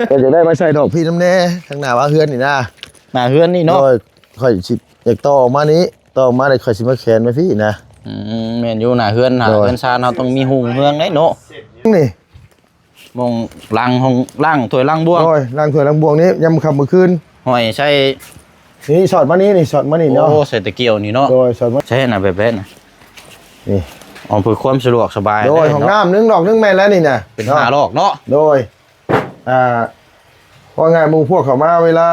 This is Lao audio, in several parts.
ກໍຢາກໄດ້ມາໃສ່ດອກພີ້ນຳແດ່ ທາງໜ້າວ່າເຮືອນນີ້ນະ ໜ້າເຮືອນນີ້ເນາະ. ໂດຍ ຂ້ອຍຊິຢາກຕໍ່ອອກມານີ້ ຕໍ່ອອກມາແລ້ວຂ້ອຍຊິມາແຂວນໄວ້ພີ້ນະ. ອືມ ແມ່ນຢູ່ ໜ້າເຮືອນ ໂດຍ ເຮືອນຊານເຮົາຕ້ອງມີຮຸ່ງເຮືອງໄດ໋ເນາະ. ນີ້ ໝ່ອງລ້າງຫ້ອງ ລ້າງຖ້ວຍລ້າງບ່ວງ. ໂດຍ ລ້າງຖ້ວຍລ້າງບ່ວງນີ້ ຍາມຄ່ຳມື້ຄືນ ຫ້ອຍໃສ່ ນີ້ສອດມານີ້ ນີ້ສອດມານີ້ເນາະ. ໂອ້ ໃສ່ຕະກ້ຽວນີ້ເນາະ. ໂດຍ ສອດມາ ໃສ່ຫັ້ນນະ ແບບນັ້ນນະ. ນີ້ ເອົາເພື່ອຄວາມສະດວກສະບາຍ. ໂດຍ ເນາະ ຫ້ອງນ້ຳໜຶ່ງ ນອກໜຶ່ງ ແມ່ນແລ້ວນີ້ນະ ເປັນ ເນາະ ຫ້າລອກເນາະ. ໂດຍ ອ່າ ວ່າງ່າຍ ໝູ່ພວກເຂົາມາເວລາ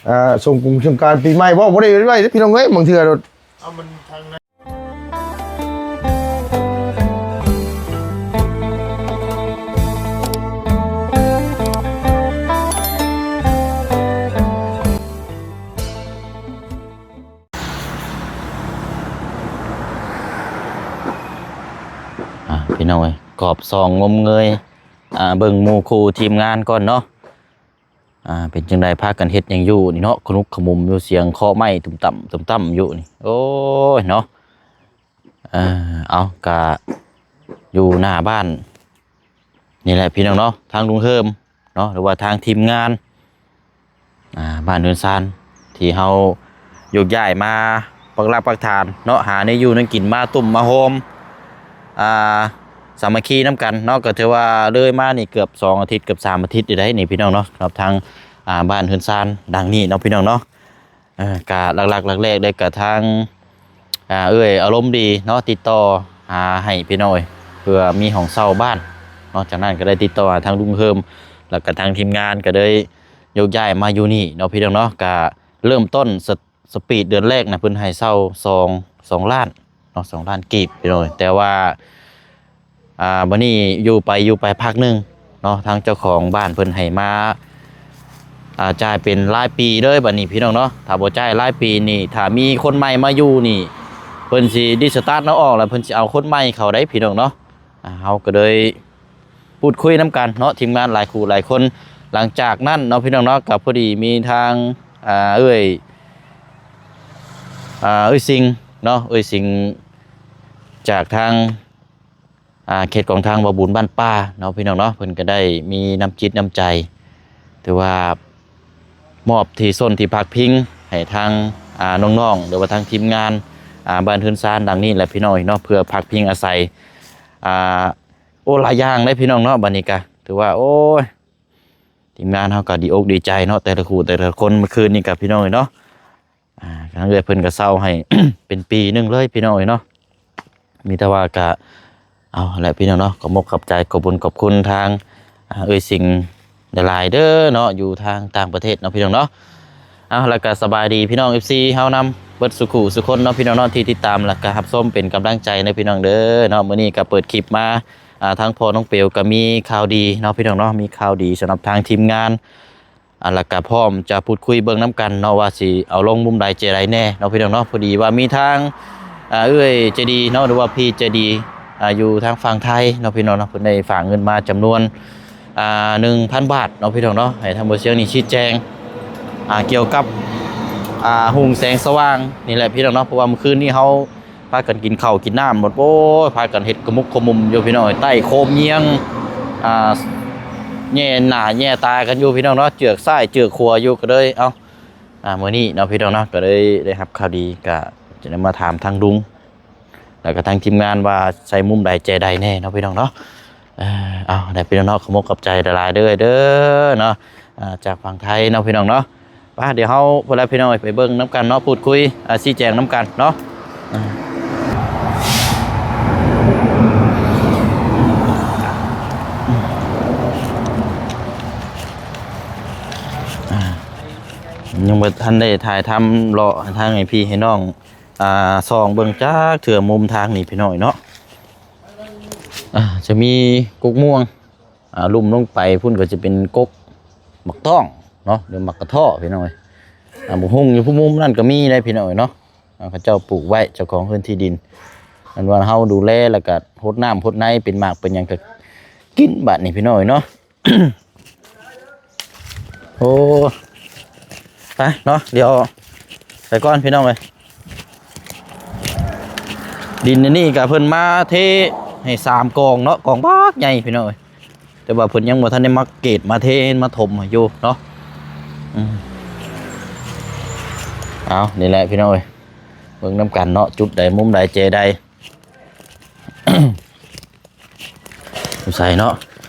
ອ່າ ສົງກົງສົງການປີໃໝ່ ເວົ້າບໍ່ໄດ້ໄວ້ເດ້ພີ່ນ້ອງເອີຍ ບາງເທື່ອໂດດ ເອົາມັນທາງ ອ່າ ພີ່ນ້ອງເອີຍ ກອບສ່ອງງົມເງີຍ ອ່າ ເບິ່ງໝູ່ຄູ່ທີມງານກ່ອນເນາະ. ອ່າ ເປັນຈັ່ງໃດ ພາກັນເຮັດຫຍັງຢູ່ນີ້ເນາະ ຂະໜຸກຂະໝຸມຢູ່ ສຽງເຄາະໄມ້ຕຸ້ມຕ່ຳຕຸ້ມຕ່ຳຢູ່ນີ້ ໂອ້ຍເນາະ. ເອີ ເອົາ ກະຢູ່ໜ້າບ້ານນີ້ແຫຼະພີ່ນ້ອງເນາະ ທາງລຸງເຮີມເນາະ ຫຼືວ່າທາງທີມງານ ອ່າ ບ້ານເຮືອນຊານ ທີ່ເຮົາໂຍກຍ້າຍມາປັກຫຼັກປັກຖານເນາະ ຫາແນວຢູ່ແນວກິນມາຕຸ້ມມາໂຮມ ອ່າ ສາມັກຄີນຳກັນເນາະ. ກໍຖືວ່າເລີຍມານີ້ເກືອບສອງອາທິດ ເກືອບສາມອາທິດໄດ້ນີ້ພີ່ນ້ອງເນາະ ສຳລັບທາງ ອ່າ ບ້ານເຮືອນຊານຫຼັງນີ້ເນາະ ພີ່ນ້ອງເນາະ. ເອີ ກະຫຼັກໆແລກໆເລີຍກະທາງ ອ່າ ເອື້ອຍອາລົມດີເນາະ ຕິດຕໍ່ຫາໃຫ້ພີ່ນ້ອງເອີຍ ເພື່ອມີຫ້ອງເຊົ່າບ້ານເນາະ. ຈາກນັ້ນກໍໄດ້ຕິດຕໍ່ຫາທາງລຸງເຮີມ ແລ້ວກໍທາງທີມງານກໍເລີຍໂຍກຍ້າຍມາຢູ່ນີ້ເນາະ ພີ່ນ້ອງເນາະ. ກະເລີ່ມຕົ້ນ ສະ ສະປີດເດືອນແລກນະ ເພິ່ນໃຫ້ເຊົ່າສອງ ສອງລ້ານເນາະ ສອງລ້ານກີບພີ່ນ້ອງເອີຍ. ແຕ່ວ່າ ອ່າ ບັດນີ້ຢູ່ໄປ ຢູ່ໄປພັກໜຶ່ງເນາະ ທາງເຈົ້າຂອງບ້ານເພິ່ນໃຫ້ມາ ອ່າ ຈ່າຍເປັນລາຍປີເລີຍບັດນີ້ພີ່ນ້ອງເນາະ. ຖ້າບໍ່ຈ່າຍລາຍປີນີ້ ຖ້າມີຄົນໃໝ່ມາຢູ່ນີ້ ເພິ່ນຊິດິສຕາດເຮົາອອກ ແລ້ວເພິ່ນຊິເອົາຄົນໃໝ່ເຂົ້າໄດ໋ພີ່ນ້ອງເນາະ. ອ່າ ເຮົາກໍເລີຍ ພູດຄຸຍນຳກັນເນາະ ທີມງານຫຼາຍຄູ່ຫຼາຍຄົນ. ຫຼັງຈາກນັ້ນເນາະ ພີ່ນ້ອງເນາະ ກໍພໍດີມີທາງ ອ່າ ເອື້ອຍ ອ່າ ເອື້ອຍສິງເນາະ ເອື້ອຍສິງ ຈາກທາງ ອ່າ ເຂດຂອງທາງບໍ່ບຸນບ້ານປ່າເນາະ ພີ່ນ້ອງເນາະ ເພິ່ນກໍໄດ້ມີນ້ຳຈິດນ້ຳໃຈ ຖືວ່າມອບທີ່ຊົນທີ່ພັກພິງໃຫ້ທາງ ອ່າ ນ້ອງໆ ຫຼືວ່າທາງທີມງານ ອ່າ ບ້ານເຮືອນຊານຫຼັງນີ້ແຫຼະ ພີ່ນ້ອງເນາະ ເພື່ອພັກພິງອາໄສ ອ່າ ໂອ້ ຫຼາຍຢ່າງເດ້ພີ່ນ້ອງເນາະ. ບັດນີ້ກະຖືວ່າ ໂອ້ຍ ທີມງານເຮົາກໍດີອົກດີໃຈເນາະ ແຕ່ລະຄູ່ແຕ່ລະຄົນ. ມື້ຄືນນີ້ກໍພີ່ນ້ອງເອີຍເນາະ ອ່າ ທາງເອື້ອຍເພິ່ນກໍເຊົ່າໃຫ້ ເປັນປີໜຶ່ງເລີຍພີ່ນ້ອງເອີຍເນາະ. ມີແຕ່ວ່າກໍເອົາແຫຼະພີ່ນ້ອງເນາະ ຂອບອົກຂອບໃຈ ຂອບບຸນຂອບຄຸນທາງ ອ່າ ເອື້ອຍສິງ ຫຼາຍໆເດີເນາະ ຢູ່ທາງຕ່າງປະເທດເນາະ ພີ່ນ້ອງເນາະ. ເອົາ ແລ້ວກໍສະບາຍດີພີ່ນ້ອງ ເອັຟຊີ ເຮົານຳເບິດສູ່ຄູ່ສູ່ຄົນເນາະ ພີ່ນ້ອງເນາະ ທີ່ຕິດຕາມ ແລ້ວກໍຮັບຊົມເປັນກຳລັງໃຈໃນພີ່ນ້ອງເດີເນາະ. ມື້ນີ້ກໍເປີດຄລິບມາ ອ່າ ທາງພໍ່ນ້ອງເປວກໍມີຂ່າວດີເນາະ ພີ່ນ້ອງເນາະ ມີຂ່າວດີສຳລັບທາງທີມງານ ອ່າ ແລ້ວກໍພ້ອມຈະພູດຄຸຍເບິ່ງນຳກັນເນາະ ວ່າຊິເອົາລົງມຸມໃດເຈໃດແດ່ເນາະ ພີ່ນ້ອງເນາະ. ພໍດີວ່າມີທາງ ອ່າ ເອື້ອຍໃຈດີເນາະ ຫຼືວ່າພີ່ໃຈດີ ອ່າ ຢູ່ທາງຝັ່ງໄທເນາະ ພີ່ນ້ອງເນາະ ເພິ່ນໄດ້ຝາກເງິນມາຈຳນວນ ອ່າ ໜຶ່ງພັນບາດເນາະ ພີ່ນ້ອງເນາະ ໃຫ້ທາງບໍ່ສຽງນີ້ຊີ້ແຈງ ອ່າ ກ່ຽວກັບ ອ່າ ຮຸ່ງແສງສະຫວ່າງນີ້ແຫຼະ ພີ່ນ້ອງເນາະ. ເພາະວ່າມື້ຄືນນີ້ເຮົາພາກັນກິນເຂົ້າກິນນ້ຳ ໂອ້ຍ ພາກັນເຮັດຂະໝຸກຂະໝຸມຢູ່ ພີ່ນ້ອງເອີຍ ໃຕ້ໂຄມຍຽງ ອ່າ ແຍ່ໜ້າແຍ່ຕາກັນຢູ່ ພີ່ນ້ອງເນາະ ເຈືອກຊ້າຍເຈືອກຂວາຢູ່. ກໍເລີຍ ເອົ້າ ອ່າ ມື້ນີ້ເນາະ ພີ່ນ້ອງເນາະ ກໍເລີຍໄດ້ຮັບຂ່າວດີ ກໍຈະໄດ້ມາຖາມທາງລຸງ ແລ້ວກໍທາງທີມງານວ່າໃສ່ມຸມໃດແຈໃດແດ່ເນາະ ພີ່ນ້ອງເນາະ. ເອີ ເອົາ ໄດ້ພີ່ນ້ອງເນາະ ຂອບອົກຂອບໃຈຫຼາຍໆເດີ ເດີເນາະ ອ່າ ຈາກຝັ່ງໄທເນາະ ພີ່ນ້ອງເນາະ. ໄປ ດຽວເຮົາ ພຸ້ນລະ ພີ່ນ້ອງເອີຍ ໄປເບິ່ງນຳກັນເນາະ ພູດຄຸຍ ອ່າ ຊີ້ແຈງນຳກັນເນາະ. ອ່າ ຍັງບໍ່ທັນໄດ້ຖ່າຍທຳເລາະທາງໃຫ້ພີ່ໃຫ້ນ້ອງ ອ່າ ສ່ອງເບິ່ງຈັກເທື່ອ ມຸມທາງນີ້ ພີ່ນ້ອງເນາະ. ອ່າ ຈະມີກົກມ່ວງ ອ່າ ລຸ່ມລົງໄປພຸ້ນກໍຈະເປັນກົກໝາກຕ້ອງເນາະ ຫຼືໝາກກະເທາະ ພີ່ນ້ອງເອີຍ. ອ່າ ບັກຫຸ່ງຢູ່ຜູ້ມຸມນັ້ນກໍມີໄດ໋ ພີ່ນ້ອງເອີຍເນາະ. ອ່າ ເຂົາເຈົ້າປູກໄວ້ ເຈົ້າຂອງພື້ນທີ່ດິນ ອັນວ່າເຮົາດູແລ ແລ້ວກໍຫົດນ້ຳຫົດໃນ ເປັນໝາກເປັນຫຍັງກໍກິນບາດນີ້ ພີ່ນ້ອງເອີຍເນາະ. ໂອ້ ໄປເນາະ ດຽວໄປກ່ອນ ພີ່ນ້ອງເອີຍ. ດິນອັນນີ້ກໍເພິ່ນມາເທໃຫ້ສາມກອງເນາະ ກອງບັກໃຫຍ່ ພີ່ນ້ອງເອີຍ. ຕ່ວ່າເພິ່ນຍັງບໍ່ທັນໄດ້ມາເກດມາເທມາຖົມໃຫ້ຢູ່ເນາະ. ອືມ ເອົາ ນີ້ແຫຼະພີ່ນ້ອງເອີຍ ເບິ່ງນຳກັນເນາະ ຈຸດໃດມຸມໃດເຈໃດ. ສົງໄສເນາະ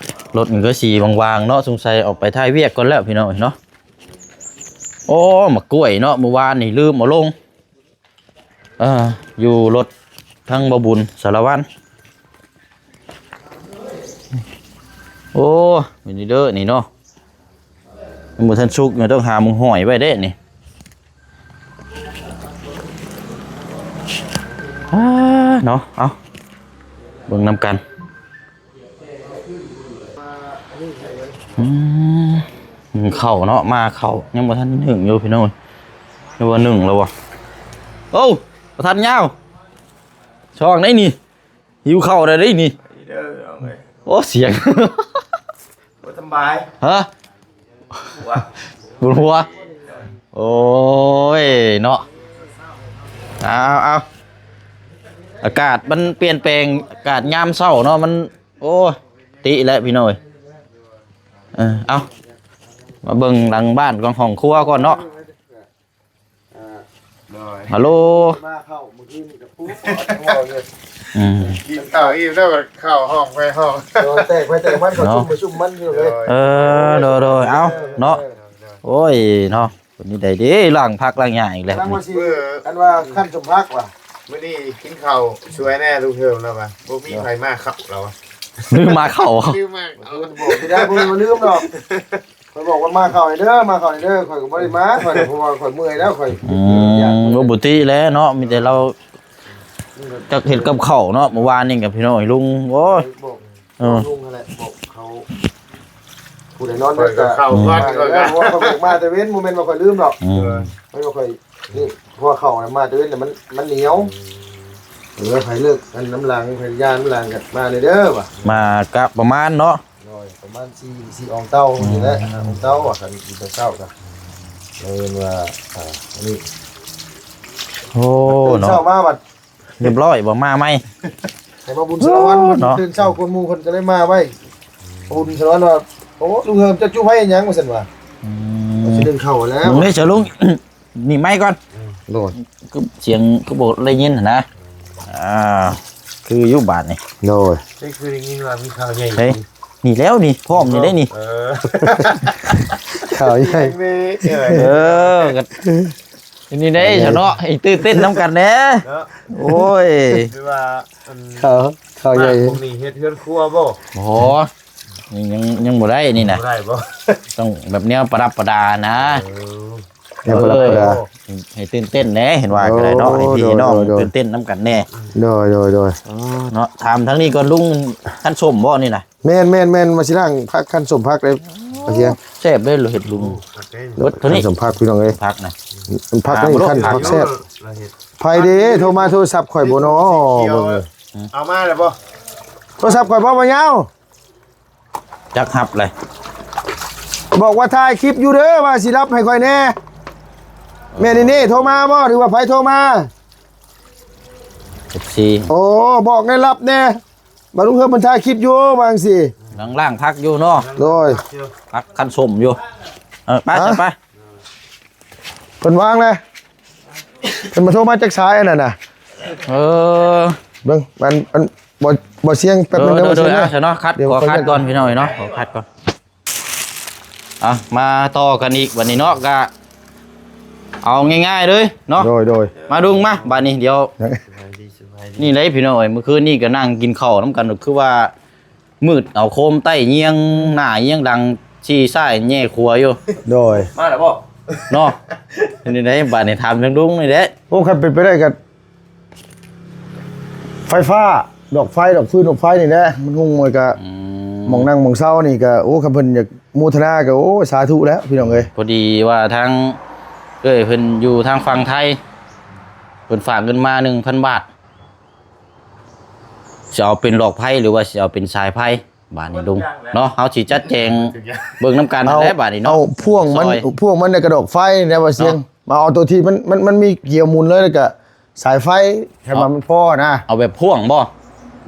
ລົດມັນກໍສີຫວ່າງໆເນາະ ສົງໄສອອກໄປຖ່າຍວຽກກ່ອນແລ້ວພີ່ນ້ອງເນາະ. ໂອ້ ໝາກກ້ວຍເນາະ ມື້ວານນີ້ລືມເອົາລົງ ເອີ ຢູ່ລົດທາງບໍ່ບຸນສາລະວັນ. ໂອ້ ມີນີ້ເດີນີ້ເນາະ ຍັງບໍ່ທັນສຸກ ຍັງຕ້ອງຫາໝ່ອງຫ້ອຍໄວ້ເດ້ນີ້. ອາ ເນາະ ເອົາ ເບິ່ງນຳກັນ. ອືມ ໜຶ້ງເຂົ້າເນາະ ມາເຂົ້າຍັງບໍ່ທັນໜຶ້ງຢູ່ພີ່ນ້ອງ ຫຼືວ່າໜຶ້ງແລ້ວບໍ່? ໂອ້ ປະທານຍາວ ຊ່ອງໃດນີ້ ຫິວເຂົ້າແລ້ວເດ້ນີ້. ເດີນ້ອງເອີຍ ໂອ້ ສຽງ ບໍ່ສຳບາຍ ຮະ? ຫົວ ປວດຫົວ ໂອ້ຍເນາະ. ເອົາ ເອົາ ອາກາດມັນປ່ຽນແປງ ອາກາດຍາມເຊົ້າເນາະ ມັນ ໂອ້ຍ ຕິແຫຼະພີ່ນ້ອງເອີຍ. ເອີ ເອົາ ມາເບິ່ງຫຼັງບ້ານຂອງຫ້ອງຄົວກ່ອນເນາະ. ໂດຍ ຮັລໂຫຼ ມາເຂົ້າມື້ຄືນນີ້ກໍປຸບ ອືມ ກິນເຂົ້າອີ່ມແລ້ວກໍເຂົ້າຫ້ອງໄປຫ້ອງ ໂດຍ ແຕກໄປແຕກມັນ ເນາະ ປະຊຸມປະຊຸມມັນຢູ່ເລີຍ. ເອີ ໂດຍໆ ເອົາເນາະ ໂອ້ຍເນາະ ຄົນນີ້ໄດ້ເດ້ ລ້າງຜັກລ້າງຫຍ້າອີກແລ້ວ ກຳລັງວ່າຊິ ເອີ ອັນວ່າຂັ້ນສົມພັກວ່າ ມື້ນີ້ກິນເຂົ້າຊ່ວຍແດ່ລຸງເທີມ ລາວວ່າບໍ່ມີໃຜມາເຂົ້າ ລາວວ່າລືມມາເຂົ້າ ລືມມາເຂົ້າ ບອກຊິໄດ້ບໍ່ລືມດອກ. ຂ້ອຍບອກວ່າມາເຂົ້າໃຫ້ເດີ ມາເຂົ້າໃຫ້ເດີ ຂ້ອຍກໍບໍ່ໄດ້ມາ ຂ້ອຍ ເພາະວ່າຂ້ອຍເມື່ອຍແລ້ວ ຂ້ອຍ ອືມ ບໍ່ ບໍ່ຕິແຫຼະເນາະ ມີແຕ່ລາວຈັກເຮັດກັບເຂົ້າເນາະ. ເມື່ອວານນີ້ກັບພີ່ນ້ອງລຸງ ໂອ້ຍ ບອກ ເອີ ບອກລຸງຫັ້ນແຫຼະ ບອກເຂົາ ຜູ້ໃດນອນເດີກໍເຂົ້າກ່ອນ ເພາະວ່າຂ້ອຍບອກມາແຕ່ເວັນ ບໍ່ແມ່ນວ່າຂ້ອຍລືມດອກ ອືມ ແມ່ນວ່າຂ້ອຍ ນີ້ ເພາະວ່າເຂົ້ານະມາແຕ່ເວັນແລ້ວມັນ ມັນໜຽວ ເອີ ໃຜເລີກອັນນຳຫຼັງ ໃຜຢານນຳຫຼັງກໍມາເດີວ່າ ມາກະປະມານເນາະ ໂດຍ ປະມານສີ່ ສີ່ອອງເຕົ້ານີ້ແຫຼະ ອືມ ຫ້າອອງເຕົ້າວ່າ ຄັນກິນແຕ່ເຊົ້າກໍເລີຍວ່າ ອ່າ ອັນນີ້ ໂອ້ ເນາະ ເຊົ້າມາບັດ ຮຽບຮ້ອຍບໍ່ ມາໃໝ່ ໃຫ້ມາບຸນສາລະວັນ ເນາະ ຕື່ນເຊົ້າກວ່າໝູ່ເພິ່ນກໍເລີຍມາໄວ ບຸນສາລະວັນວ່າ ໂອ້ ລຸງເຮີມ ເຈົ້າຈຸໄຟຫຍັງ ວ່າຊັ້ນວ່າ ອືມ ຊິໜຶ້ງເຂົ້າແລ້ວ ເບິ່ງເດ້ ເຈົ້າລຸງ ໜີໄມກ່ອນ ໂດຍ ຄືສຽງຄືບໍ່ໄດ້ຍິນຫັ້ນນະ ອ່າ ຄືຢູ່ບາດນີ້ ໂດຍ ໄດ້ຄືໄດ້ຍິນວ່າມີຂ່າວໃຫຍ່ ເຮີ້ຍ ນີ້ແລ້ວນີ້ ພ້ອມນີ້ໄດ້ນີ້ ເອີ ຂ່າວໃຫຍ່ ເອີ ກໍ ນີ້ເດ້ຊະເນາະ ໃຫ້ຕື່ນເຕັ້ນນຳກັນແດ່ ເນາະ ໂອ້ຍ ຄືວ່າ ອັນ ຂ່າວ ຂ່າວໃຫຍ່ ພວກນີ້ເຮັດເຮືອນຄົວບໍ່? ບໍ່ ຍັງ ຍັງ ຍັງບໍ່ໄດ້ນີ້ນະ ບໍ່ໄດ້ບໍ່? ຕ້ອງແບບແນວປະດັບປະດານະ ເອີ ແນວປະດັບປະດາ ເອີ ໃຫ້ຕື່ນເຕັ້ນແດ່ ເຫັນວ່າກໍໄດ້ເນາະ ໂອ້ ໃຫ້ພີ່ໃຫ້ນ້ອງ ໂດຍ ໂດຍ ຕື່ນເຕັ້ນນຳກັນແດ່ ໂດຍ ໂດຍ ໂດຍ ເອີ ເນາະ ຖາມທາງນີ້ກ່ອນ ລຸງ ຄັນສົ້ມບໍ່ນີ້ນະ? ແມ່ນໆໆ ວ່າຊິລ້າງຜັກ ຄັນສົ້ມຜັກເດ້ ວ່າຊິ ແຊບເດ້ ເຮັດລຸງ ເບິດເທົ່ານີ້ ຄັນສົ້ມຜັກ ພີ່ນ້ອງເອີຍ ຜັກນະ ຜັກນີ້ ຄັນຜັກແຊບ ໃຜເດ້ ໂທມາໂທລະສັບຂ້ອຍບໍ່ນໍ ເບິ່ງເດີ ເອົາມາແລ້ວບໍ່? ໂທລະສັບຂ້ອຍບໍ່ ບໍ່ຍາວ ຈັກຮັບເລີຍ ບອກວ່າຖ່າຍຄລິບຢູ່ເດີ ວ່າຊິຮັບໃຫ້ຂ້ອຍແດ່ ແມ່ນນີ້ໂທມາບໍ່ ຫຼືວ່າໃຜໂທມາ? ເອັຟຊີ ໂອ້ ບອກແດ່ ຮັບແດ່ ບາດລຸງເຮີມເພິ່ນຖ່າຍຄລິບຢູ່ ວ່າຈັ່ງຊີ້ ກຳລັງລ້າງຜັກຢູ່ເນາະ ໂດຍ ຜັກຄັນສົ້ມຢູ່ ເອີ ໄປ ຮະ ໄປ ເພິ່ນວ່າງແລ້ວ ເພິ່ນມາໂທມາຈາກສາຍອັນນັ້ນນະ ເອີ ເບິ່ງ ອັນ ອັນ ບໍ່ ບໍ່ສຽງ ແປັບໜຶ່ງເດີ ບໍ່ສຽງເດີ ເນາະ ຄັດ ຂໍຄັດກ່ອນພີ່ນ້ອງເນາະ ຂໍຄັດກ່ອນ ອ່ະ ມາຕໍ່ກັນອີກບັດນີ້ເນາະ ກະເອົາງ່າຍໆເລີຍເນາະ ໂດຍ ໂດຍ ມາດຸງມາ ບັດນີ້ ດຽວ ນີ້ເດ້ພີ່ນ້ອງເອີຍ ມື້ຄືນນີ້ກໍນັ່ງກິນເຂົ້ານຳກັນ ຄືວ່າມືດເອົາໂຄມໃຕ້ຍຽງໜ້າຍຽງຫຼັງ ຊີ້ຊ້າຍແຍ່ຂວາຢູ່ ໂດຍ ມາແລ້ວບໍ່? ເນາະ ເປັນຈັ່ງໃດ ບັດນີ້ຖາມທາງລຸງນີ້ແຫຼະ ໂອ້ ຄັນເປັນໄປໄດ້ກໍ ໄຟຟ້າ ດອກໄຟ ດອກຟືນ ດອກໄຟນີ້ແຫຼະ ມັນຮຸ່ງ ມັນກະ ອືມ ໝ່ອງນັ່ງໝ່ອງເຊົານີ້ກະ ໂອ້ ຄັນເພິ່ນຢາກໂມທະນາກະ ໂອ້ ສາທຸແລ້ວ ພີ່ນ້ອງເອີຍ ພໍດີວ່າທາງເອື້ອຍເພິ່ນຢູ່ທາງຝັ່ງໄທ ເພິ່ນຝາກເງິນມາໜຶ່ງພັນບາດ ຊິເອົາເປັນດອກໄຟ ຫຼືວ່າຊິເອົາເປັນສາຍໄຟ ບາດນີ້ລຸງເນາະ ເຮົາຊິຈັດແຈງເບິ່ງນຳກັນຫັ້ນແຫຼະ ບາດນີ້ເນາະ ເອົາພວງມັນ ພວງມັນ ແລ້ວກະດອກໄຟແນວວ່າສຽງ ເນາະ ມາເອົາໂຕທີ່ມັນ ມັນ ມັນມີກຽວໝູນເລີຍ ແລ້ວກະ ສາຍໄຟໃຫ້ມັນພໍນະ ເອົາແບບພວງບໍ່?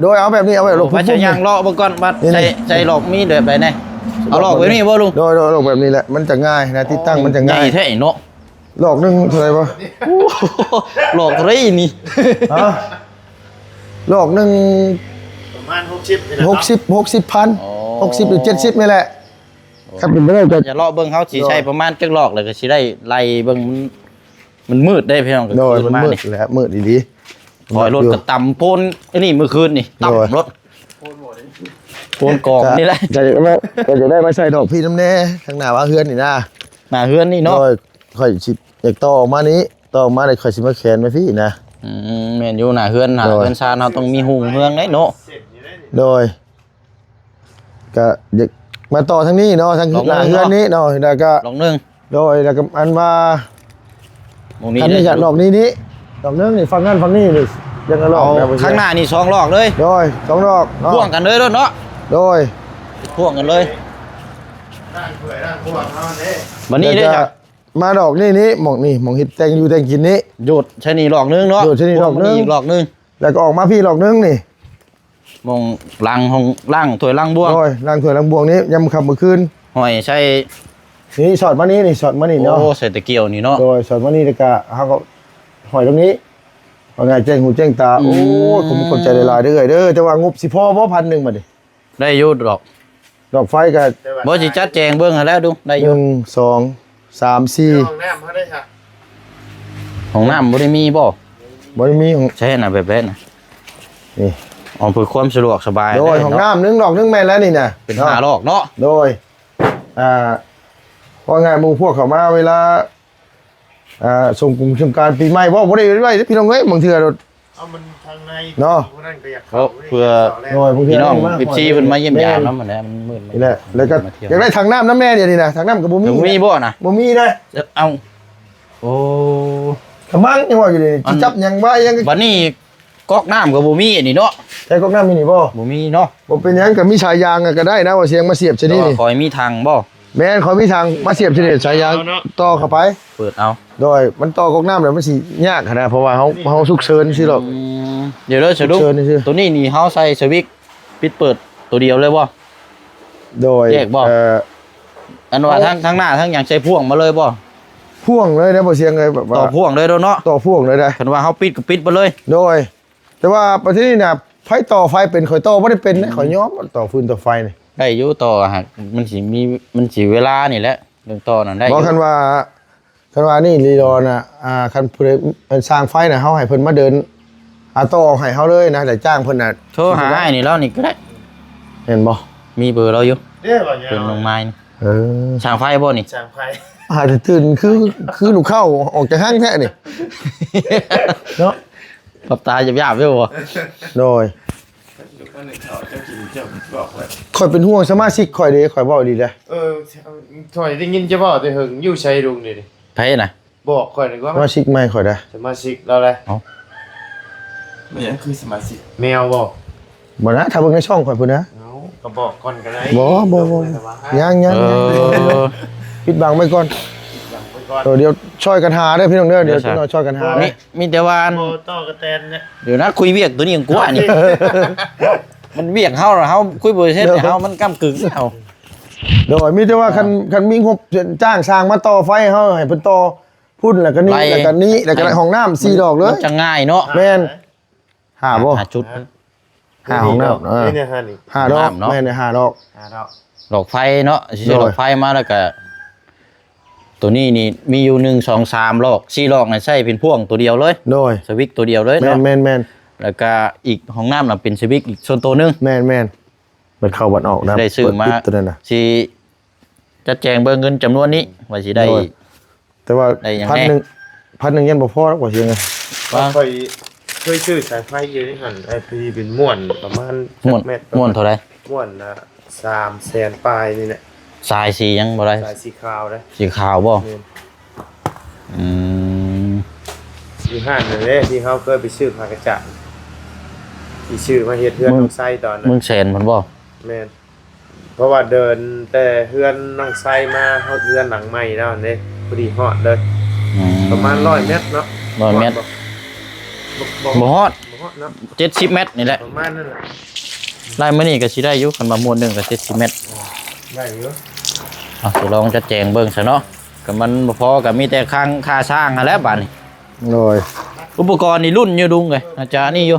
ໂດຍ ເອົາແບບນີ້ ເອົາແບບ ໂອ້ ວ່າຈະຍ່າງເລາະເບິ່ງກ່ອນ ວ່າໃຊ້ ນີ້ ໃຊ້ລອກມີແບບໃດແດ່ ເອົາລອກແບບນີ້ບໍ່ລຸງ? ໂດຍ ໂດຍ ລອກແບບນີ້ແຫຼະ ມັນຈະງ່າຍນະ ຕິດຕັ້ງມັນຈະງ່າຍ ໃຫຍ່ແທ້ເນາະ. ລອກໜຶ່ງເທົ່າໃດວະ? ໂອ້ ລອກເທົ່າໃດນີ້? ຮະ? ລອກໜຶ່ງປະມານຫົກສິບນີ້ແຫຼະເນາະ ຫົກສິບ ຫົກສິບພັນ ອໍ ຫົກສິບ ຫຼື ເຈັດສິບນີ້ແຫຼະ ຄັນເປັນໄປໄດ້ກໍ ຈະເລາະເບິ່ງ ເຮົາຊິໃຊ້ປະມານຈັກລອກ ແລ້ວກໍຊິໄດ້ໄລ່ເບິ່ງ ມັນ ມັນມືດເດ້ພີ່ນ້ອງ ກາງຄືນມານີ້ ໂດຍ ມັນມືດແຫຼະ ມືດອີ່ຫຼີ ຂ້ອຍລົດກໍຕຳໂພນ ອັນນີ້ມື້ຄືນນີ້ ຕຳ ໂດຍ ລົດ ໂພນກອງນີ້ແຫຼະ ກໍຢາກໄດ້ ກໍຢາກໄດ້ມາໃສ່ດອກພີ້ນຳແດ່ ທາງໜ້າວ່າເຮືອນນີ້ນະ ໜ້າເຮືອນນີ້ເນາະ ໂດຍ ຂ້ອຍຊິຢາກຕໍ່ອອກມານີ້ ຕໍ່ອອກມາແລ້ວຂ້ອຍຊິມາແຂວນໄວ້ພີ້ນະ ອືມ ແມ່ນຢູ່ ໜ້າເຮືອນ ໜ້າ ໂດຍ ເຮືອນຊານເຮົາຕ້ອງມີຮຸ່ງເຮືອງເດ້ເນາະ ໂດຍ ກະຢາກມາຕໍ່ທາງນີ້ເນາະ ທາງ ດອກໜຶ່ງ ໜ້າເຮືອນນີ້ເນາະ ແລ້ວກະ ດອກໜຶ່ງ ໂດຍ ແລ້ວກະອັນວ່າ ໝ່ອງນີ້ ອັນນີ້ ເດ້ ກະດອກນີ້ນີ້ ດອກໜຶ່ງນີ້ ຝັ່ງນັ້ນຝັ່ງນີ້ນີ້ ຍັງລອກ ເອົາ ແລ້ວ ຂ້າງໜ້ານີ້ສອງລອກເລີຍ ໂດຍ ສອງລອກເນາະ ພ່ວງກັນເລີຍໂລດເນາະ ໂດຍ ພ່ວງກັນເລີຍ ລ້າງຖ້ວຍລ້າງພວງເຮົາເດ້ ບັດນີ້ເດ້ ແລ້ວກະ ມາດອກນີ້ນີ້ ໝ່ອງນີ້ ໝ່ອງເຮັດແຕ່ງຢູ່ແຕ່ງກິນນີ້ ໂດດໃສ່ນີ້ລອກໜຶ່ງເນາະ ໂດດໃສ່ນີ້ລອກໜຶ່ງ ພ່ວງມານີ້ອີກລອກໜຶ່ງ ແລ້ວກໍອອກມາພີ້ລອກໜຶ່ງນີ້ ໝ່ອງລ້າງຫ້ອງ ລ້າງຖ້ວຍລ້າງບ່ວງ ໂດຍ ລ້າງຖ້ວຍລ້າງບ່ວງນີ້ ຍາມຄ່ຳມື້ຄືນ ຫ້ອຍໃສ່ ນີ້ສອດມານີ້ ນີ້ສອດມານີ້ເນາະ ໂອ້ ໃສ່ຕະກ່ຽວນີ້ເນາະ ໂດຍ ສອດມານີ້ ແລ້ວກະເຮົາກໍຫ້ອຍຕົງນີ້ ເອົາງ່າຍແຈ້ງຫູແຈ້ງຕາ ອືມ ໂອ້ຍ ຂອບ ຂອບໃຈຫຼາຍໆເດີ້ເອື້ອຍເດີ້ ແຕ່ວ່າງົບຊິພໍບໍ່ ພັນໜຶ່ງ ບາດນີ້ ໄດ້ຢູ່ດອກ ດອກໄຟກໍ ບໍ່ ຊິຈັດແຈງເບິ່ງຫັ້ນແຫຼະ ດູ ໄດ້ຢູ່ ໜຶ່ງ ສອງ ສາມ ສີ່ ຫ້ອງນ້ຳເຮົາໄດ້ຊະ ຫ້ອງນ້ຳບໍ່ໄດ້ມີບໍ່? ບໍ່ໄດ້ມີ ໃຊ່ນະ ແບບໃດນະ? ນີ້ ເອົາເພື່ອຄວາມສະດວກສະບາຍ ໂດຍ ເລີຍເນາະ ຫ້ອງນ້ຳໜຶ່ງດອກໜຶ່ງແມ່ນແລ້ວນີ້ນະ ເປັນຫ້າດອກເນາະ ໂດຍ ອ່າ ເວົ້າງ່າຍ ໝູ່ພວກເຂົາມາເວລາ ອ່າ ສົງກົງສົງການປີໃໝ່ ເວົ້າບໍ່ໄດ້ໄວ້ເດ້ພີ່ນ້ອງເອີຍ ບາງເທື່ອໂດດ ເອົາມັນທາງໃນເນາະ ຜູ້ນັ້ນກໍຢາກເຂົ້າ ເພື່ອ ໂດຍ ບາງເທື່ອພີ່ນ້ອງ ເອັຟຊີ ເພິ່ນມາຢ້ຽມຢາມນຳຫັ້ນແຫຼະ ມັນມືດ ນີ້ແຫຼະ ແລ້ວກໍຢາກໄດ້ຖັງນ້ຳນຳແດ່ດຽວນີ້ນະ ຖັງນ້ຳກໍບໍ່ມີ ບໍ່ມີບໍ່ນະ ບໍ່ມີເດ້ ເອົ້າ ໂອ້ ກະມັງຍັງວ່າຢູ່ນີ້ ຊິຈັບຫຍັງວ່າຫຍັງ ບັດນີ້ ກອກນ້ຳກໍບໍ່ມີອັນນີ້ເນາະ ໃຊ້ກອກນ້ຳຢູ່ນີ້ບໍ່? ບໍ່ມີເນາະ ບໍ່ເປັນຫຍັງ ກໍມີສາຍຢາງກໍໄດ້ນະ ວ່າສຽງມາສຽບໃສ່ນີ້ ແຕ່ວ່າຂ້ອຍມີຖັງບໍ່? ແມ່ນ ຂ້ອຍມີຖັງ ມາສຽບໃສ່ນີ້ ສາຍຢາງ ເອົາເນາະ ຕໍ່ເຂົ້າໄປ ເປີດເອົາ ໂດຍ ມັນຕໍ່ກອກນ້ຳແລ້ວມັນຊິຍາກຫັ້ນນະ ເພາະວ່າເຮົາ ເຮົາສຸກເສີນຊີ້ດອກ ອືມ ດຽວເດີສະດຸ ສຸກເສີນຊື່ໆ ໂຕນີ້ນີ້ເຮົາໃສ່ສະວິດປິດເປີດໂຕດຽວເລີຍບໍ່? ໂດຍ ແຍກບໍ່? ເອີ ອັນວ່າ ເຮົາ ທາງ ທາງໜ້າທາງຫຍັງໃສ່ພ່ວງມາເລີຍບໍ່? ພ່ວງເລີຍເດ້ ບໍ່ສຽງເລີຍ ແບບວ່າ ຕໍ່ພ່ວງເລີຍເນາະ ຕໍ່ພ່ວງເລີຍເດ້ ຄັນວ່າເຮົາປິດກໍປິດໄປເລີຍ ໂດຍ ແຕ່ວ່າປະເທດນີ້ນະ ໃຜຕໍ່ໄຟເປັນ ຂ້ອຍຕໍ່ບໍ່ໄດ້ເປັນເດ້ ອືມ ຂ້ອຍຍອມຕໍ່ຟືນຕໍ່ໄຟນີ້ ໄດ້ຢູ່ຕໍ່ຫາກ ມັນຊິມີ ມັນຊິເວລານີ້ແຫຼະ ເລື່ອງຕໍ່ນັ້ນໄດ້ ບໍ່ ຢູ່ ຄັນວ່າ ຄັນວ່ານີ້ລີດອນະ ອ່າ ຄັນຜູ້ໃດເປັນຊ່າງໄຟນະ ເຮົາໃຫ້ເພິ່ນມາເດີນ ອ່າ ຕໍ່ໃຫ້ເຮົາເລີຍນະ ແລ້ວຈ້າງເພິ່ນນະ ໂທຫາອ້າຍນີ້ ລາວນີ້ກໍໄດ້ ເຫັນບໍ່ ມີເບີລາວຢູ່ ເດ້ບໍ່ຍາວ ເພິ່ນລົງມານີ້ ເອີ ຊ່າງໄຟບໍ່ນີ້? ຊ່າງໄຟ ຫາແຕ່ຕື່ນ ຄື ຄືລູກເຂົ້າອອກຈາກຮັງແທ້ນີ້ ເນາະ ປັບຕາຢາບໆຢູ່ບໍ່? ໂດຍ ຂ້ອຍເປັນຫ່ວງສະມາຊິກຂ້ອຍເດ້ ຂ້ອຍເວົ້າອີ່ຫຼີເດ້ ເອີ ຂ້ອຍໄດ້ຍິນເຈົ້າເວົ້າແຕ່ເຫິງ ຢູ່ໃສລຸງດຽວນີ້? ໃຜນະ? ບອກຂ້ອຍດີກວ່າ ສະມາຊິກໃໝ່ຂ້ອຍເດ້ ສະມາຊິກລາວເດ້ ເອົ້າ ແມ່ນຫຍັງຄືສະມາຊິກ? ແມວບໍ່? ບໍ່ນະ ຖ້າເບິ່ງໃນຊ່ອງຂ້ອຍພຸ້ນນະ ເອົ້າ ກໍບອກກ່ອນກໍໄດ້ ບໍ່ ບໍ່ ບໍ່ ຍັງ ຍັງ ເອີ ຍັງ ປິດບັງໄວ້ກ່ອນ ປິດບັງໄວ້ກ່ອນ ເອີ ດຽວຊ່ອຍກັນຫາເດີພີ່ນ້ອງເດີ ດຽວ ດຽວ ຈັກໜ້ອຍຊ່ອຍກັນຫາເດີ ມີ ມີແຕ່ວ່າ ບໍ່ຕໍ່ກະແຕນແຫຼະ ດຽວນະ ຄຸຍວຽກໂຕນີ້ຍັງກວ່ານີ້ ມັນວຽກເຮົາລະ ເຮົາຄຸຍບໍ່ເສັດ ເຮົາມັນກ້ຳກຶ່ງເຮົາ ໂດຍ ມີແຕ່ວ່າ ອ່າ ຄັນ ຄັນມີງົບຈ້າງຊ່າງມາຕໍ່ໄຟ ເຮົາໃຫ້ເພິ່ນຕໍ່ ພຸ້ນ ແລ້ວກໍນີ້ ໄລ່ ແລ້ວກໍນີ້ ແລ້ວກໍໄດ້ຫ້ອງນ້ຳສີ່ດອກເລີຍ ມັນຈະງ່າຍເນາະ ແມ່ນ ຫ້າບໍ່? ຫ້າຈຸດ ຫ້າຫ້ອງນ້ຳ ເອີ ນີ້ຫ້ານີ້ ຫ້າດອກ ຫ້ອງນ້ຳເນາະ ແມ່ນ ຫ້າດອກ ຫ້າດອກ ດອກໄຟເນາະ ຊິໃຊ້ ໂດຍ ດອກໄຟມາ ແລ້ວກໍ ໂຕນີ້ນີ້ມີຢູ່ ໜຶ່ງ ສອງ ສາມ ດອກ ສີ່ດອກນະ ໃຊ້ເປັນພ່ວງໂຕດຽວເລີຍ ໂດຍ ສະວິດໂຕດຽວເລີຍເນາະ ແມ່ນໆ ແລ້ວກໍອີກຫ້ອງນ້ຳນະ ເປັນສະວິດອີກສ່ວນໂຕໜຶ່ງ ແມ່ນໆ ບັດເຂົ້າບັດອອກນະ ໄດ້ຊື້ມາ ເປີດປິດໂຕນັ້ນນະ ຊິ ຈັດແຈງເບິ່ງເງິນຈຳນວນນີ້ ວ່າຊິໄດ້ ໂດຍ ແຕ່ວ່າ ໄດ້ຫຍັງ ພັນໜຶ່ງ ແດ່ ພັນໜຶ່ງຍັງບໍ່ພໍດອກ ວ່າຊິຍັງ ວ່າ ຂ້ອຍເຄີຍຊື້ສາຍໄຟຢູ່ໃນຫັ້ນ ໄອ້ທີ່ເປັນມ້ວນປະມານ ມ້ວນ ຈັກແມັດ ມ້ວນເທົ່າໃດ? ມ້ວນນະ ສາມແສນປາຍນີ້ແຫຼະ ສາຍສີຫຍັງບໍ່ໄດ້? ສາຍສີຂາວເດ້ ສີຂາວບໍ່? ແມ່ນ ອືມ ຢູ່ຮ້ານນັ້ນແຫຼະ ທີ່ເຮົາເຄີຍໄປຊື້ຜ້າກະຈາດ ທີ່ຊື້ມາເຮັດເຮືອນ ເມືອງ ນ້ອງໄຊຕອນນັ້ນ ເມືອງແສນພຸ້ນບໍ່? ແມ່ນ ເພາະວ່າເດີນແຕ່ເຮືອນນ້ອງໄຊມາຮອດເຮືອນຫຼັງໃໝ່ແລ້ວເດ້ ພໍດີຮອດເລີຍ ອືມ ປະມານຮ້ອຍແມັດເນາະ ຮ້ອຍແມັດ ຮອດບໍ່? ບໍ່ ບໍ່ ບໍ່ຮອດ ບໍ່ ເນາະ ເຈັດສິບແມັດນີ້ແຫຼະ ປະມານນັ້ນແຫຼະ ໄລ່ມື້ນີ້ກໍຊິໄດ້ຢູ່ ຄັນວ່າມ້ວນໜຶ່ງກໍເຈັດສິບແມັດ ໄດ້ຢູ່ ເອົາ ຊິລອງຈັດແຈງເບິ່ງຊະເນາະ ກໍມັນບໍ່ພໍກໍມີແຕ່ຄ່າ ຄ່າຊ່າງຫັ້ນແຫຼະບາດນີ້ ໂດຍ ອຸປະກອນນີ້ລຸ້ນຢູ່ລຸງເອີຍ ໜ້າຈະນີ້ຢູ່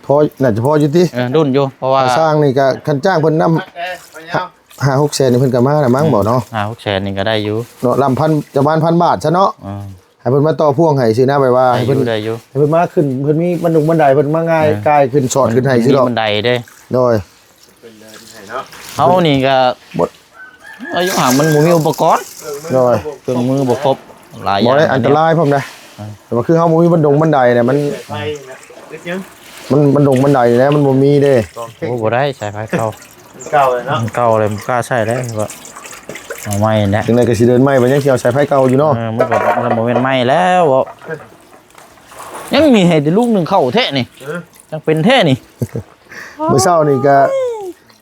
ພໍ ໜ້າຈະພໍຢູ່ຕິ ເອີ ລຸ້ນຢູ່ ເພາະວ່າ ຄ່າຊ່າງນີ້ກໍຄັນຈ້າງເພິ່ນນຳ ຫ້າຫົກແສນນີ້ເພິ່ນກໍມາລະມັງ ອືມ ບໍ່ເນາະ ຫ້າຫົກແສນນີ້ກໍໄດ້ຢູ່ເນາະ ລຳພັນ ຈະປະມານພັນບາດຊະເນາະ ອືມ ໃຫ້ເພິ່ນມາຕໍ່ພ່ວງໃຫ້ຊີ້ນະ ແບບວ່າໃຫ້ເພິ່ນ ໄດ້ຢູ່ ໃຫ້ເພິ່ນມາຂຶ້ນ ເພິ່ນມີບັນດົງບັນໄດ ເພິ່ນມາງ່າຍ ເອີ ກ່າຍຂຶ້ນສອດຂຶ້ນໃຫ້ ມັນ ຊີ້ດອກ ມີບັນໄດເດ້ ໂດຍ ເພິ່ນເດີນໃຫ້ເນາະ ເຮົານີ້ກໍ ບໍ່ ອາຍຸຫ່າງ ມັນບໍ່ມີອຸປະກອນ ໂດຍ ເຄື່ອງມືບໍ່ຄົບ ຫຼາຍຢ່າງ ບໍ່ໄດ້ ອັນຕະລາຍພ້ອມນະ ເອີ ແຕ່ວ່າຄືເຮົາບໍ່ມີບັນດົງບັນໄດນະ ມັນ ສາຍໄຟນະ ອືມ ມັນ ບັນດົງບັນໄດນະ ມັນບໍ່ມີເດ້ ໂອ້ ບໍ່ໄດ້ ສາຍໄຟເກົ່າ ເກົ່າເລີຍເນາະ ເກົ່າເລີຍ ບໍ່ກ້າໃຊ້ແລ້ວ ກໍເອົາໃໝ່ແຫຼະ ຈັ່ງໃດກໍຊິເດີນໃໝ່ ມັນຍັງຊິເອົາສາຍໄຟເກົ່າຢູ່ເນາະ ເອີ ມັນກໍ ມັນບໍ່ແມ່ນໃໝ່ແລ້ວ ຍັງມີໃຫ້ແຕ່ລູກໜຶ່ງເຂົ້າແທ້ນີ້ ເອີ ຈັ່ງເປັນແທ້ນີ້ ມື້ເຊົ້ານີ້ກ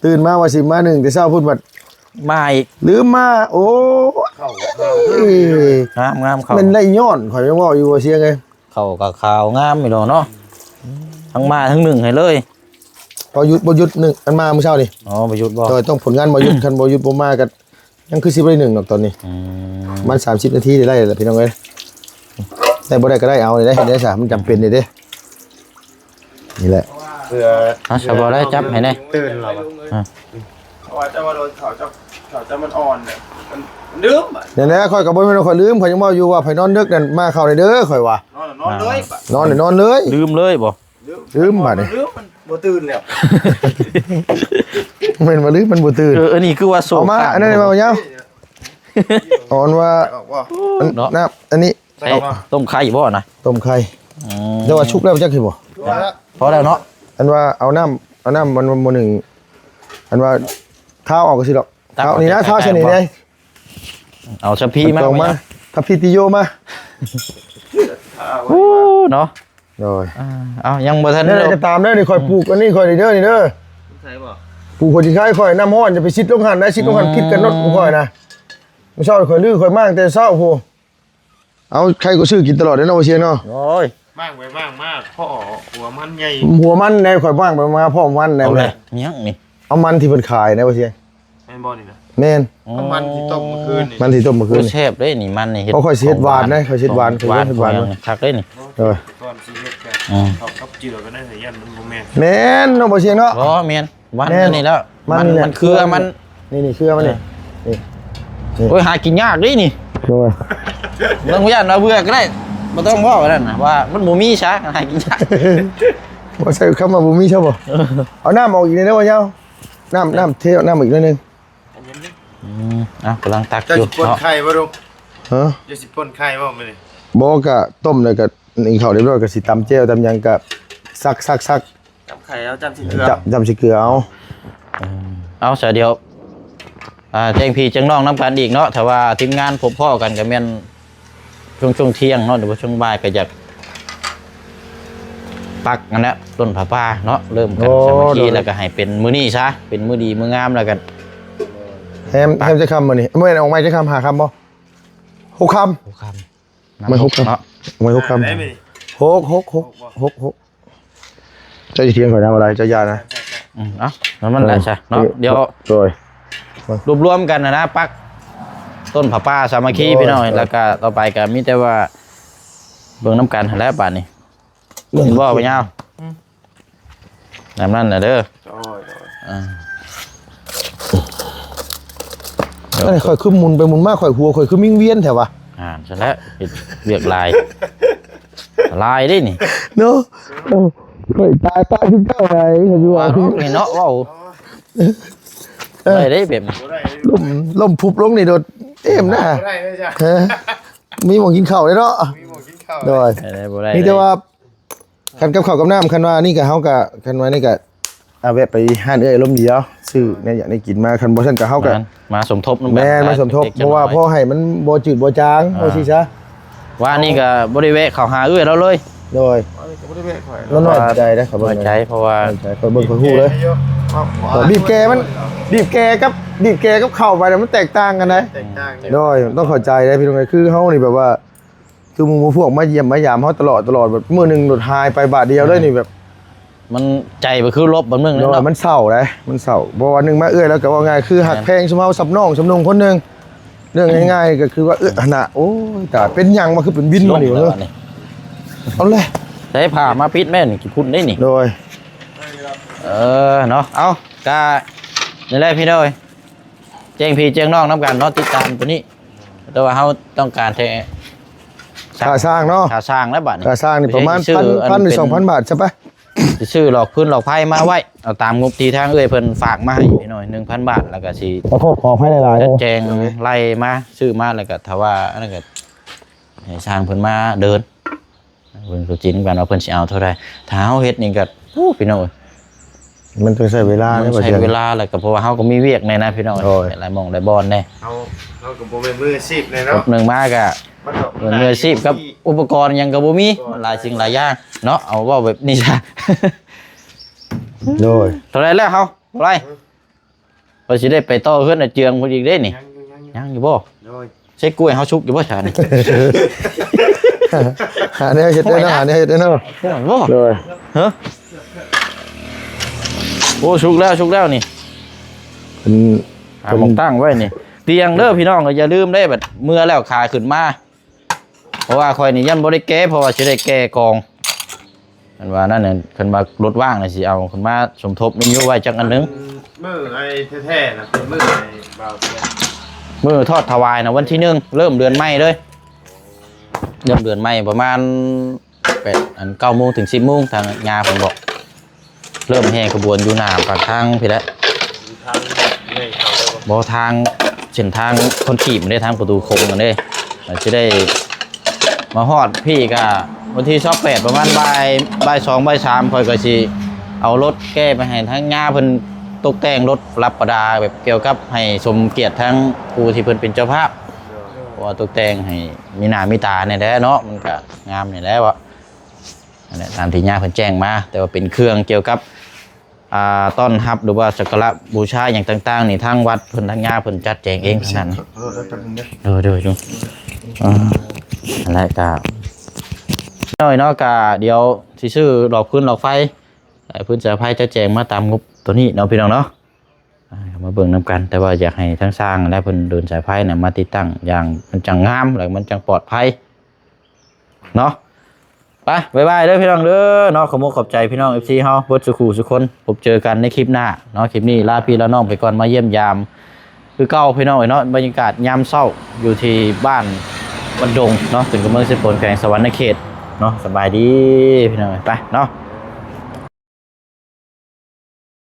ໍຕື່ນມາວ່າຊິມາໜຶ້ງແຕ່ເຊົ້າພຸ້ນ ບັດ ມາອີກ ລືມມາ ໂອ້ຍ ເຂົ້າ ເຂົ້າ ເອີ ງາມໆ ເຂົ້າ ແມ່ນໄດ້ຍ້ອນ ຂ້ອຍຍັງເວົ້າຢູ່ວ່າ ສຽງເອີຍ ເຂົ້າກໍຂາວງາມຢູ່ດອກເນາະ ທັງມາທັງໜຶ້ງໃຫ້ເລີຍ ບໍ່ຢຸດ ບໍ່ຢຸດໜຶ້ງ ອັນມາມື້ເຊົ້ານີ້ ອໍ ບໍ່ຢຸດບໍ່ ໂດຍ ຕ້ອງຜົນງານບໍ່ຢຸດ ຄັນບໍ່ຢຸດບໍ່ມາກໍຍັງຄືຊິບໍ່ໄດ້ໜຶ້ງດອກຕອນນີ້ ອືມ ປະມານສາມສິບນາທີໄດ້ແລ້ວພີ່ນ້ອງເອີຍ ໄດ້ບໍ່ໄດ້ກໍໄດ້ເອົານີ້ໄດ້ ເຮັດໄດ້ຊະ ມັນຈຳເປັນນີ້ເດ້ ນີ້ແຫຼະ ເພື່ອ ເອົາ ສະບໍ່ໄດ້ຈັບໃຫ້ແດ່ ຕື່ນແລ້ວ ອ່າ ເພາະວ່າເຈົ້າວ່າໂດນເຂົາເຈົ້າ ເຂົາເຈົ້າມັນອ່ອນ ມັນ ມັນລືມ ແນ່ໆ ຂ້ອຍກໍບໍ່ແມ່ນວ່າຂ້ອຍລືມ ຂ້ອຍຍັງເວົ້າຢູ່ວ່າ ໃຜນອນດຶກນັ້ນມາເຂົ້າແດ່ເດີ ຂ້ອຍວ່າ ນອນ ນອນເລີຍ ນອນ ນອນເລີຍ ລືມເລີຍບໍ່? ລືມ ລືມບາດນີ້ ລືມ ມັນບໍ່ຕື່ນແລ້ວ ແມ່ນວ່າລືມ ມັນບໍ່ຕື່ນ ເອີ ອັນນີ້ຄືວ່າໂສ ເອົາມາ ອັນນັ້ນເວົ້າຍາວ ອ່ອນວ່າ ເນາະ ອັນ ນ້ຳ ອັນນີ້ ໃສ່ຕົ້ມໄຂ່ບໍ່ນະ? ຕົ້ມໄຂ່ ອືມ ແຕ່ວ່າສຸກແລ້ວຈັກຄືບໍ່? ພໍແລ້ວເນາະ ອັນວ່າເອົານ້ຳ ເອົານ້ຳມັນ ມັນບໍ່ໜຶ້ງ ອັນວ່າທາວອອກກໍຊິດອກ ທາວນີ້ນະ ທາວໃສ່ນີ້ໄດ໋ ເອົາສະພີມາ ເອົາມາ ທາພີຕິໂຍມາ ໂອ້ ເນາະ ໂດຍ ອ່າ ເອົາ ຍັງບໍ່ທັນ ແນວໃດກໍຕາມເດີ ນີ້ຂ້ອຍ ອືມ ປູກອັນນີ້ຂ້ອຍນີ້ເດີ ນີ້ເດີ ໃສ່ບໍ່? ປູກຫົວຊິງໄຄຂ້ອຍ ນ້ຳຮ້ອນ ຢ່າໄປຊິດລົງຫັ້ນນະ ຊິດລົງຫັ້ນ ອືມ ຜິດກັນເນາະ ຂ້ອຍນະ ມື້ເຊົ້າຂ້ອຍລື ຂ້ອຍມາຕັ້ງແຕ່ເຊົ້າພຸ້ນ ເອົາ ໃຄກໍຊື້ກິນຕະຫຼອດເດ້ເນາະ ບໍ່ເຊຍເນາະ ໂອ້ຍ ມ້າງໄປມ້າງມາ ພໍຫົວມັນໃຫຍ່ ຫົວມັນແດ່ ຂ້ອຍມ້າງໄປມາພໍມັນແດ່ ເອົາແຫຼະ ແມ່ນຫຍັງນີ້ ເອົາມັນທີ່ເພິ່ນຂາຍນະ ບໍ່ເຊຍ ແມ່ນບໍ່ນີ້ນະ? ແມ່ນ ອືມ ເອົາມັນທີ່ຕົ້ມມື້ຄືນນີ້ ມັນທີ່ຕົ້ມມື້ຄືນນີ້ ແຊບເດ້ນີ້ ມັນນີ້ເຮັດ ເພາະຂ້ອຍຊິເຮັດຫວານນະ ຂ້ອຍຊິເຮັດຫວານ ຂ້ອຍເຮັດຫວານ ຂອງຫຍັງນີ້ຄັກເດ້ນີ້ ໂດຍ ກ່ອນຊິເຮັດກໍ ອືມ ເຂົ້າກັບເຈືອກໍໄດ້ ຢ້ານມັນບໍ່ແມ່ນ ແມ່ນເນາະ ບໍ່ເຊຍເນາະ ບໍ່ ແມ່ນ ຫວານ ແມ່ນ ອັນນີ້ແລ້ວ ມັນ ມັນ ມັນເຄືອມັນ ນີ້ ນີ້ເຄືອມັນນີ້ ເອີ ນີ້ ນີ້ ໂອ້ຍ ຫາກິນຍາກເດ້ນີ້ ໂດຍ ເບິ່ງ ບໍ່ຢ້ານວ່າເບື່ອກໍໄດ້ ບໍ່ຕ້ອງເວົ້າອັນນັ້ນນະ ວ່າມັນບໍ່ມີຊະ ຫາກິນຍາກ ບໍ່ໃຊ້ຄຳວ່າບໍ່ມີຊະບໍ່ ເອີ ເອົານ້ຳອອກອີກແດ່ເດີ ບໍ່ຍາວ ນ້ຳ ນ້ຳ ເທນ້ຳອີກໜ້ອຍໜຶ່ງ ອືມ ເອົາ ກຳລັງຕັກຢູ່ ເຈົ້າຊິປົ່ນໄຂ່ບໍ່ລຸງ? ຮະ? ເຈົ້າຊິປົ່ນໄຂ່ບໍ່ມື້ນີ້? ບໍ່ ກະຕົ້ມແລ້ວກະ ໜຶ້ງເຂົ້າຮຽບຮ້ອຍ ກະຊິຕຳແຈ່ວຕຳຫຍັງ ກະສັກໆໆ ຕຳໄຂ່ເອົາ ຈ້ຳໃສ່ເກືອ ຈ້ຳ ຈ້ຳໃສ່ເກືອເອົາ ເອີ ເອົາ ສະດຽວ ອ່າ ແຈ້ງພີ່ແຈ້ງນ້ອງນຳກັນອີກເນາະ ຖ້າວ່າທີມງານພົບພໍ້ກັນກະແມ່ນ ຊ່ວງ ຊ່ວງທ່ຽງເນາະ ຫຼືວ່າຊ່ວງບ່າຍກໍຢາກປັກຫັ້ນແຫຼະ ຕົ້ນຜ້າປ່າເນາະ ເລີ່ມກັນ ໂອ້ ສາມັກຄີ ໂດຍ ແລ້ວກໍໃຫ້ເປັນມື້ນີ້ຊະ ເປັນມື້ດີມື້ງາມ ແລ້ວກໍ ແຮມ ແຮມຈັກຄ່ຳມື້ນີ້ ແມ່ນອອກໃໝ່ຈັກຄ່ຳ ຫ້າຄ່ຳບໍ່? ຫົກຄ່ຳ ຫົກຄ່ຳ ແມ່ນຫົກຄ່ຳ ເນາະ ແມ່ນຫົກຄ່ຳ ຫົກ ຫົກ ຫົກ ຫົກ ຫົກ ເຈົ້າຊິຖຽງຂ້ອຍນະ ບໍ່ໄດ້ ເຈົ້າຢ່ານະ ອືມ ເອົາ ນັ້ນມັນແຫຼະຊະເນາະ ເອີ ດຽວ ໂດຍ ລວບລວມກັນຫັ້ນນະ ປັກຕົ້ນຜ້າປ່າສາມັກຄີ ໂດຍ ພີ່ນ້ອງ ໂດຍ ແລ້ວກະຕໍ່ໄປກະມີແຕ່ວ່າເບິ່ງນຳກັນຫັ້ນແຫຼະບາດນີ້ ເບິ່ງ ເຫັນບໍ່ ບໍ່ຍາວ ອືມ ຕາມນັ້ນນະເດີ ໂດຍ ໂດຍ ອ່າ ອັນນີ້ຂ້ອຍຄືໝຸນໄປໝຸນມາ ຂ້ອຍຫົວຂ້ອຍຄືວິງວຽນແທ້ວະ ອ່າ ຊັ້ນແຫຼະ ເຮັດວຽກຫຼາຍ ຫຼາຍເດ້ນີ້ ເນາະ ໂອ້ ຂ້ອຍຕາຍ ຕາຍຄືເຈົ້າໃດ ຄັນຢູ່ວ່າ ວ່າເນາະ ນີ້ເນາະ ເວົ້າ ເອີ ໄດ້ເດ້ແບບນີ້ ລົ້ມ ລົ້ມພຸບລົງນີ້ໂດດເອມນະ ບໍ່ໄດ້ເດ້ຈ້ະ ຮະ ມີໝ່ອງກິນເຂົ້າເດ້ເນາະ ມີໝ່ອງກິນເຂົ້າ ໂດຍ ໄດ້ ບໍ່ໄດ້ ມີແຕ່ວ່າ ຄັນກັບເຂົ້າກັບນ້ຳ ຄັນວ່ານີ້ກະ ເຮົາກະ ຄັນວ່ານີ້ກະ ອາ ແວະໄປຮ້ານເອື້ອຍອາລົມດຽວ ຊື້ແນວຢາກໄດ້ກິນມາ ຄັນບໍ່ຊັ້ນກະເຮົາກະ ແມ່ນ ມາສົມທົບນຳກັນ ແມ່ນ ມາສົມທົບ ເພາະວ່າພໍໃຫ້ມັນບໍ່ຈືດບໍ່ຈາງ ອ່າ ວ່າຊີ້ຊະ ວ່ານີ້ກະບໍ່ໄດ້ແວະເຂົ້າຫາເອື້ອຍລາວເລີຍ ໂດຍ ກໍບໍ່ໄດ້ແວະຂ້ອຍ ລາວນ້ອຍໃຈເດ້ ຂ້ອຍເບິ່ງ ນ້ອຍໃຈ ເພາະວ່າ ນ້ອຍໃຈ ຂ້ອຍເບິ່ງຂ້ອຍຮູ້ເລີຍ ບີບແກມັນ ບີບແກກັບ ບີບແກກັບເຂົ້າໄປນະ ມັນແຕກຕ່າງກັນເດ້ ແຕກຕ່າງ ໂດຍ ຕ້ອງເຂົ້າໃຈເດ້ພີ່ນ້ອງ ຄືເຮົານີ້ແບບວ່າ ຄືໝູ່ໝູ່ພວກມາຢ້ຽມມາຢາມເຮົາຕະຫຼອດ ຕະຫຼອດ ແບບມື້ໜຶ່ງໂດດຫາຍໄປບາດດຽວເລີຍນີ້ ແບບ ມັນໃຈບໍ່ຄືລົບບາງເລື່ອງເນາະ ໂດຍ ມັນເສົ້າເດ້ ມັນເສົ້າ. ເພາະວ່າໜຶ່ງມາເອື້ອຍລາວກໍເວົ້າງ່າຍ ຄືຮັກແພງຊຸມເຮົາສ່ຳນ້ອງສ່ຳນຸ່ງຄົນໜຶ່ງ. ເລື່ອງງ່າຍໆກໍຄືວ່າ ເອີ ຫັ້ນນະ ໂອ້ຍ ຕາຍ ເປັນຫຍັງມາຄືເປັນວິນມານີ້ ເອີ ເອົາເລີຍ ໃຊ້ຜ້າມາປິດແມ່ນຂີ້ຝຸ່ນໄດ້ນີ້ ໂດຍ ເອີ ເນາະ. ເອົາ ກະນີ້ແຫຼະພີ່ນ້ອງເອີຍ ແຈ້ງພີ່ແຈ້ງນ້ອງນຳກັນເນາະ ຕິດຕາມໂຕນີ້. ແຕ່ວ່າເຮົາຕ້ອງການແຕ່ ຄ່າສ້າງເນາະ ຄ່າສ້າງແລ້ວບາດນີ້ ຄ່າສ້າງນີ້ປະມານ ຊິຊື້ ພັນ ພັນ ອັນ ຫຼື ເປັນ ສອງພັນບາດຊະໄປ. ຊິຊື້ຫຼອກຟືນຫຼອກໄຟມາໄວ້ ເອົາຕາມງົບທີ່ທາງເອື້ອຍເພິ່ນຝາກມາໃຫ້ພີ່ນ້ອງ ໜຶ່ງພັນບາດ ແລ້ວກໍຊິ ຂໍໂທດຂໍອະໄພຫຼາຍໆ ຈັດແຈງ ໂອ້ ໄລ່ມາ ຊື້ມາ ແລ້ວກໍຖ້າວ່າອັນນັ້ນກໍໃຫ້ຊ່າງເພິ່ນມາເດີນ ເບິ່ງຕົວຈິງນຳກັນວ່າເພິ່ນຊິເອົາເທົ່າໃດ. ຖ້າເຮົາເຮັດນີ້ກໍ ໂອ້ ພີ່ນ້ອງເອີຍ ມັນຕ້ອງໃຊ້ເວລາ ມັນໃຊ້ເວລາ ແລ້ວກໍເພາະວ່າເຮົາກໍມີວຽກແດ່ນະພີ່ນ້ອງ ໂດຍ ຫຼາຍໝ່ອງຫຼາຍບ່ອນແດ່. ເຮົາ ເຮົາກໍບໍ່ແມ່ນມືອາຊີບແດ່ເນາະ ຈົບໜຶ່ງມາກໍ ມັນກໍ ເປັນມືອາຊີບກັບອຸປະກອນຫຍັງກໍບໍ່ມີ ມັນຫຼາຍສິ່ງຫຼາຍຢ່າງເນາະ ເອົາເວົ້າແບບນີ້ຊະ. ໂດຍ ເທົ່າໃດແລ້ວເຮົາ ບໍ່ໄດ້ ເອີ ວ່າຊິໄດ້ໄປຕໍ່ເຮືອນອາເຈືອງພຸ້ນອີກເດ້ນີ້ ຍັງຢູ່ ຍັງຢູ່ ຍັງຢູ່ບໍ່? ໂດຍ ໃສ່ກ້ວຍເຮົາສຸກຢູ່ບໍ່ຊະນີ້? ຫາແນວເຮັດເດ້ເນາະ ຫາແນວເຮັດເດ້ເນາະ ບໍ່? ໂດຍ ຮະ ໂອ້ ສຸກແລ້ວ ສຸກແລ້ວນີ້ ເປັນ ຫາໝ່ອງຕັ້ງໄວ້ນີ້ ຕຽງເດີພີ່ນ້ອງ ກໍຢ່າລືມເດ້ ບັດເມື່ອແລ້ວຂາຂຶ້ນມາ ເພາະວ່າຂ້ອຍນີ້ຍັງບໍ່ໄດ້ແກ່ ເພາະວ່າຊິໄດ້ແກ່ກອງ ຄັນວ່ານັ້ນ ຄັນວ່າລົດວ່າງນີ້ ຊິເອົາຂຶ້ນມາສົມທົບນຳຢູ່ໄວ້ຈັກອັນໜຶ່ງ. ມື້ໄອ້ແທ້ໆນະ ເປັນມື້ໄອ້ບ່າວເຊຍ ມື້ທອດຖວາຍນະ ວັນທີໜຶ່ງ ເລີ່ມເດືອນໃໝ່ເລີຍ ເລີ່ມເດືອນໃໝ່ປະມານ ແປດ ອັນ ເກົ້າໂມງເຖິງສິບໂມງ ທາງຍ່າເພິ່ນບອກ ເລີ່ມແຫ່ຂະບວນຢູ່ໜ້າປາກທາງພີ້ແຫຼະ ຢູ່ທາງໃຫຍ່ເຂົາເດ້ບໍ່? ບໍ່ ທາງເສັ້ນທາງຄອນກຣີດເດ້ ທາງປະຕູຄົງຫັ້ນເດ້ ແລ້ວຊິໄດ້ມາຮອດພີ້ກະວັນທີຊາວແປດ ປະມານບ່າຍ ບ່າຍສອງ ບ່າຍສາມ ຂ້ອຍກໍຊິເອົາລົດແກ່ໄປໃຫ້ທາງຍ່າເພິ່ນຕົກແຕ່ງລົດປະດັບປະດາ ແບບກ່ຽວກັບໃຫ້ສົມກຽດທາງຜູ້ທີ່ເພິ່ນເປັນເຈົ້າພາບ ເພາະວ່າຕົກແຕ່ງໃຫ້ມີໜ້າມີຕາແດ່ເນາະ ມັນກະງາມນີ້ແຫຼະວະ. ນັ້ນແຫຼະ ຕາມທີ່ຍ່າເພິ່ນແຈ້ງມາ ແຕ່ວ່າເປັນເຄື່ອງກ່ຽວກັບ ອ່າ ຕ້ອນຮັບ ຫຼືວ່າສັກກາລະບູຊາຫຍັງຕ່າງໆນີ້ ທາງວັດເພິ່ນ ທາງຍ່າເພິ່ນຈັດແຈງເອງທັງນັ້ນ. ໂດຍ ໂດຍ ໂດຍ ອ່າ ນັ້ນແຫຼະ ກະນ້ອຍເນາະ ກະດຽວຊິຊື້ຫຼອກຟືນຫຼອກໄຟ ໃຫ້ເພິ່ນສາຍໄຟຈັດແຈງມາຕາມງົບໂຕນີ້ເນາະ ພີ່ນ້ອງເນາະ. ອ່າ ມາເບິ່ງນຳກັນ ແຕ່ວ່າຢາກໃຫ້ທາງຊ່າງ ແລະ ເພິ່ນເດີນສາຍໄຟນະ ມາຕິດຕັ້ງຢ່າງມັນຈັ່ງງາມ ແລະ ມັນຈັ່ງປອດໄພເນາະ. ໄປ ບາຍບາຍເດີພີ່ນ້ອງເດີເນາະ. ຂອບອົກຂອບໃຈພີ່ນ້ອງເອັຟຊີເຮົາເບິດສູ່ຄູ່ສູ່ຄົນ ພົບເຈີກັນໃນຄລິບໜ້າເນາະ. ຄລິບນີ້ລາພີ່ລານ້ອງໄປກ່ອນ ມາຢ້ຽມຢາມຄືເກົ່າພີ່ນ້ອງເອີຍເນາະ. ບັນຍາກາດຍາມເຊົ້າຢູ່ທີ່ບ້ານວັດດົງເນາະ ເປັນກຳເມືອງເຊໂປນ ແຂວງສະຫວັນນະເຂດເນາະ. ສະບາຍດີພີ່ນ້ອງເອີຍ ໄປເນາະ.